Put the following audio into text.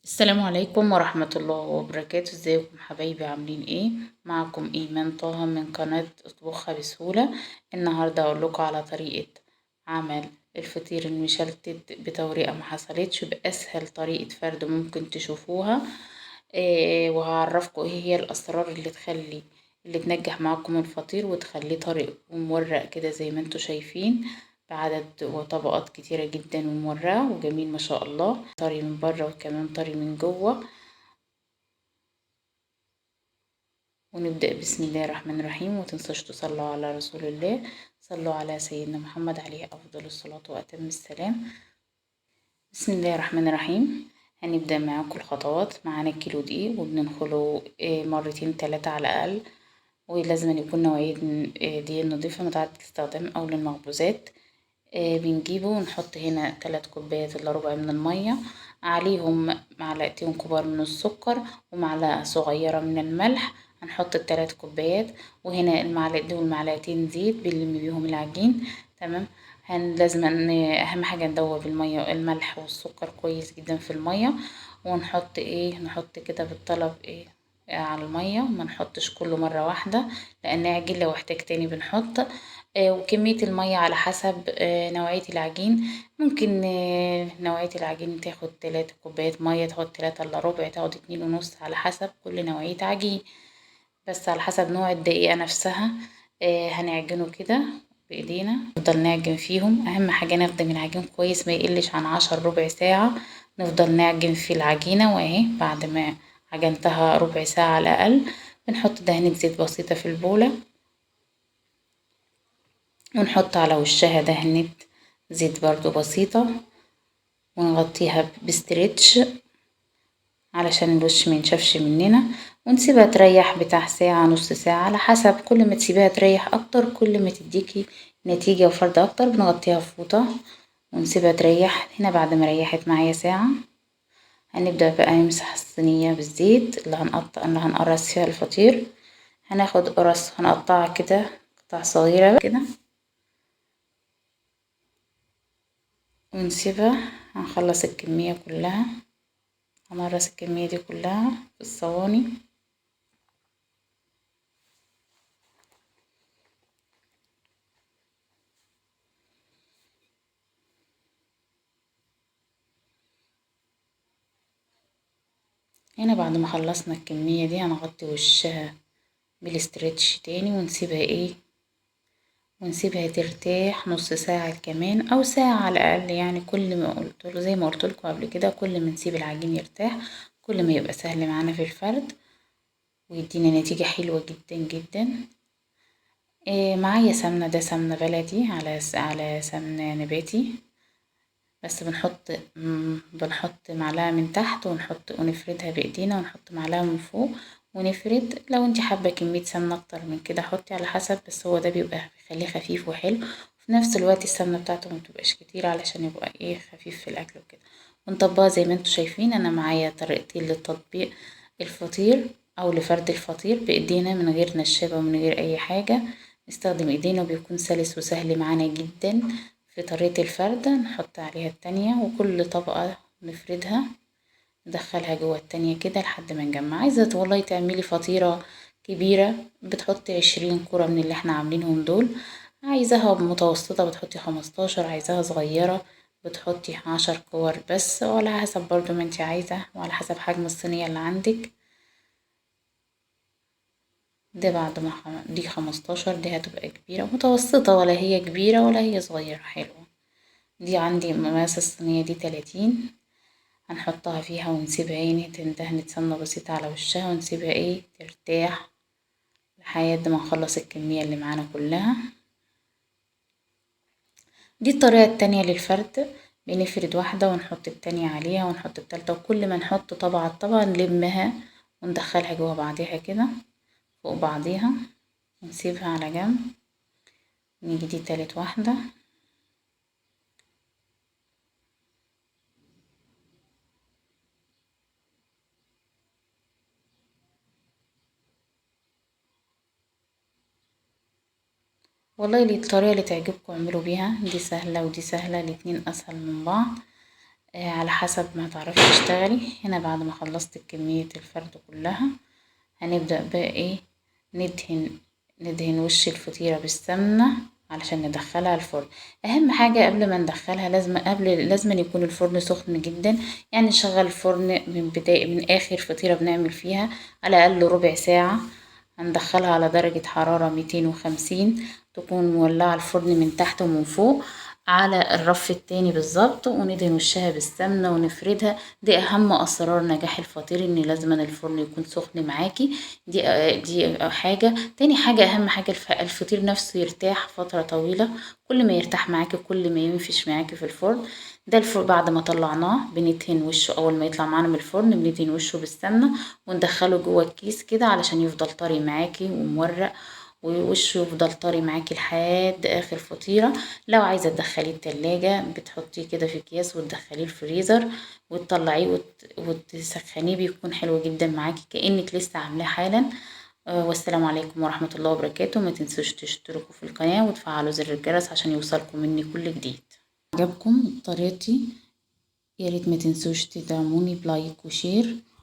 السلام عليكم ورحمة الله وبركاته. ازيكم حبايبي، عاملين ايه؟ معكم ايمان طه من قناة اطبخها بسهولة. النهاردة هقول لكم على طريقة عمل الفطير المشلتت بطريقة ما حصلتش، بأسهل طريقة فرد ممكن تشوفوها، وهعرفكم ايه هي الاسرار اللي تنجح معاكم الفطير وتخليه طري ومورق كده زي ما انتم شايفين، بعدد وطبقات كتيرة جدا ومورقة وجميل ما شاء الله، طري من بره وكمان طري من جوه. ونبدأ بسم الله الرحمن الرحيم. ومتنسوش تصلوا على رسول الله، صلوا على سيدنا محمد عليه أفضل الصلاة وأتم السلام. بسم الله الرحمن الرحيم. هنبدأ معاكم الخطوات. معانا كيلو دقيق وبننخله مرتين تلاتة على الأقل، ولازم يكون نوعية دقيق نضيفة متعددة الاستخدام أو للمخبوزات. بنجيبه ونحط هنا 3 كوبايات إلا ربع من المية، عليهم معلقتين كبار من السكر ومعلقة صغيرة من الملح. هنحط التلات كوبايات، وهنا المعلقة دول معلقتين زيت بنلم بيهم العجين. تمام. لازم اهم حاجة ندوب المية الملح والسكر كويس جدا في المية، ونحط ايه، نحط كده بالطلب ايه على المية، ما نحطش كله مرة واحدة لان عجين لو احتاج تاني بنحط. وكمية المية على حسب نوعية العجين. ممكن نوعية العجين تاخد 3 كوبايات مية، تاخد تلاتة إلا ربع، تاخد اتنين ونص، على حسب كل نوعية عجين، بس على حسب نوع الدقيقة نفسها. هنعجنه كده بإيدينا، نفضل نعجن فيهم. أهم حاجة نخدم العجين كويس، ما يقلش عن 10 ربع ساعة نفضل نعجن في العجينة. وأهي بعد ما عجنتها ربع ساعة على الأقل بنحط دهنة زيت بسيطة في البولة، ونحط على وشها دهنة زيت برضو بسيطة، ونغطيها بستريتش علشان الوش ما ينشفش مننا، ونسيبها تريح بتاع ساعة نص ساعة على حسب. كل ما تسيبيها تريح اكتر كل ما تديكي نتيجة وفرد اكتر. بنغطيها بفوطة ونسيبها تريح. هنا بعد ما ريحت معايا ساعة هنبدأ بقى نمسح الصينية بالزيت اللي هنقرص فيها الفطير. هناخد قرص هنقطعها كده قطع صغيرة كده ونسيبها. هنخلص الكمية كلها، هنقرص الكمية دي كلها في الصواني. هنا بعد ما خلصنا الكمية دي هنغطي وشها بالاسترتش تاني، ونسيبها ايه، ونسيبها ترتاح نص ساعة كمان او ساعة على الاقل. كل ما قلت له، زي ما قلت لكم قبل كده، كل ما نسيب العجين يرتاح كل ما يبقى سهل معانا في الفرد ويدينا نتيجة حلوة جدا جدا. معايا سمنة، ده سمنة بلدي على سمنة نباتي، بس بنحط معلقة من تحت ونفردها بإيدينا، ونحط معلقة من فوق ونفرد. لو انت حابة كمية سمنة أكتر من كده حطي على حسب، بس هو ده بيبقى بيخليه خفيف وحلو، وفي نفس الوقت السمنة بتاعته ما بتبقاش كتير علشان يبقى خفيف في الأكل وكده. ونطبقها زي ما انتوا شايفين. أنا معايا طريقتين للتطبيق الفطير أو لفرد الفطير بإيدينا من غير نشابة ومن غير أي حاجة، نستخدم إيدينا وبيكون سلس وسهل معانا جدا في طريقة الفرد. نحط عليها التانية، وكل طبقة نفردها ندخلها جوه التانية كده لحد ما نجمع. عايزة والله تعملي فطيرة كبيرة بتحطي 20 كرة من اللي احنا عاملينهم دول، عايزاها متوسطة بتحطي 15، عايزاها صغيرة بتحطي 10 كور بس، وعلى حسب برضو ما انتي عايزة وعلى حسب حجم الصينية اللي عندك. ده بعد ما دي 15، دي هتبقى كبيرة متوسطة، ولا هي كبيرة ولا هي صغيرة، حلوة. دي عندي مقاس الصينية دي 30، هنحطها فيها ونسيبها تندهن سمنة بسيطة على وشها، ونسيبها ترتاح لحد ما نخلص الكمية اللي معانا كلها. دي الطريقة التانية للفرد، بنفرد واحدة ونحط التانية عليها ونحط التالتة، وكل ما نحط طبقة على الطبقة نلمها وندخلها جوا بعضيها كده فوق بعضيها ونسيبها على جنب. نيجي دي تالت واحدة، والله الطريقة اللي تعجبكم اعملوا بيها، دي سهلة ودي سهلة، الاتنين اسهل من بعض. على حسب ما تعرفي تشتغلي. هنا بعد ما خلصت كمية الفرد كلها هنبدأ بقى ايه ندهن وش الفطيرة بالسمنة علشان ندخلها الفرن. اهم حاجة قبل ما ندخلها لازم يكون الفرن سخن جدا، يعني نشغل الفرن من بداية من اخر فطيرة بنعمل فيها على الاقل ربع ساعة. هندخلها على درجة حرارة 250، تكون مولعة الفرن من تحت ومن فوق على الرف التاني بالظبط، وندهن وشها بالسمنة ونفردها. دي اهم اسرار نجاح الفطير، ان لازم الفرن يكون سخن معاكي. دي حاجة. تاني حاجة اهم حاجة الفطير نفسه يرتاح فترة طويلة، كل ما يرتاح معاكي كل ما ينفش معاكي في الفرن. ده الفرن بعد ما طلعناه بندهن وشه، اول ما يطلع معانا من الفرن بندهن وشه بالسمنة وندخله جوه الكيس كده علشان يفضل طري معاكي ومورق، ووشه يفضل طري معاكي لحد اخر فطيرة. لو عايزة تدخليه التلاجة بتحطيه كده في اكياس وتدخليه الفريزر وتطلعيه وتسخنيه، بيكون حلو جدا معاكي كأنك لسه عاملاه حالا. والسلام عليكم ورحمة الله وبركاته. ما تنسوش تشتركوا في القناة وتفعلوا زر الجرس عشان يوصلكم مني كل جديد. عجبكم طريقتي؟ يا ريت ما تنسوش تدعموني ب like و share.